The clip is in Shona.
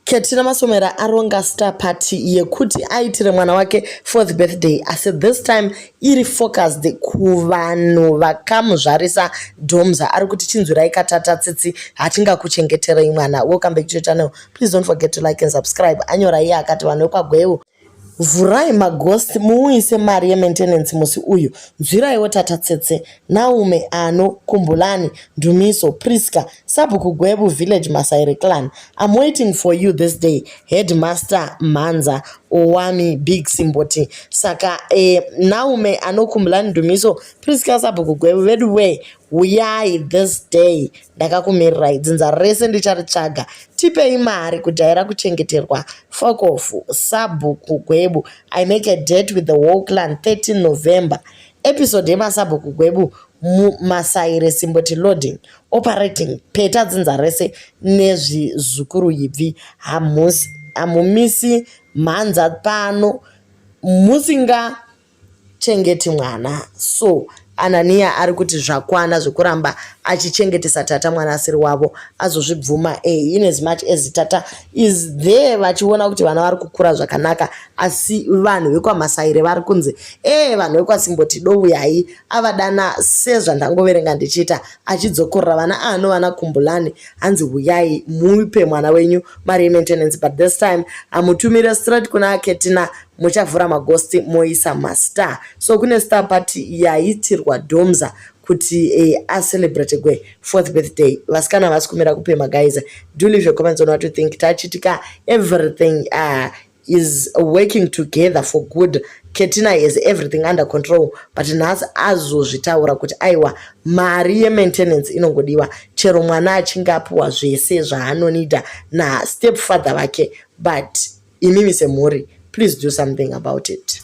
Ketina Masomera aronga star party yekuti aitire mwana wake fourth birthday, asi this time iri focused kuvanhu vakamuzvarisa. Dhomza ari kuti, "Chinzwirai katata tsitsi, hatingakuchengeterei mwana." Welcome back to your channel. Please don't forget to like and subscribe. Anyora iye akati, "Vanhu vekwaGweu, vhurai maghost, muuyise mari yemaintenance musi uyu. Nzwiraiwo tata tsetse. Naume ano, Kumbulani, Ndumiso, Priska, Sabhuku Gwebu village, Masaire clan, I'm waiting for you this day. Headmaster Mhanza, Owami, Big Simboti." Saka Naume ano, Kumbulani, Ndumiso, Priska, Sabhuku Gwebu vedu we, uyai this day, ndakakumirirai. Dzinza rese ndicharitsvaga. Tipei mari, kujaira kuchengeterwa, fokofu. Sabhuku Gwebu, I make a date with the whole clan, 13 November. Episode yemasabhuku Gwebu, Masaire, Simboti loading, operating. Peta dzinza rese nezvizukuru ibvi. Hamumisi mhanza pano musingachengeti mwana." So Ananiya ari kuti zvakwana zvekuramba achichengetesa tata mwana asiri wavo. Azozvibvuma in as much as tata is there, vachiona kuti vana vari kukura zvakanaka, asi vanhu vekwaMasaire vari kunzi, vanhu vekwaSimboti, douyai. Avadana sezvandangoverenga ndichiita, achidzokorora vana ano, vana Kumbulani, hanzi uyai mupe mwana wenyu mari yemaintenance, but this time hamutumire straight kuna Ketina, muchavhura maghost, moisa mastar. So kune star party yaitirwa Dhomza kuti acelebrate gwe fourth birthday. Vasikana vasi kumira kupema. Guys, do leave your comments on what you think. Tachitika, everything is working together for good. Ketina has everything under control, but nhasi azozvitaura kuti aiwa, mari yemaintenance inongodiwa chero mwana achinge apiwa zvese zvaanonida nastep father vake, but imimi semhuri, please do something about it.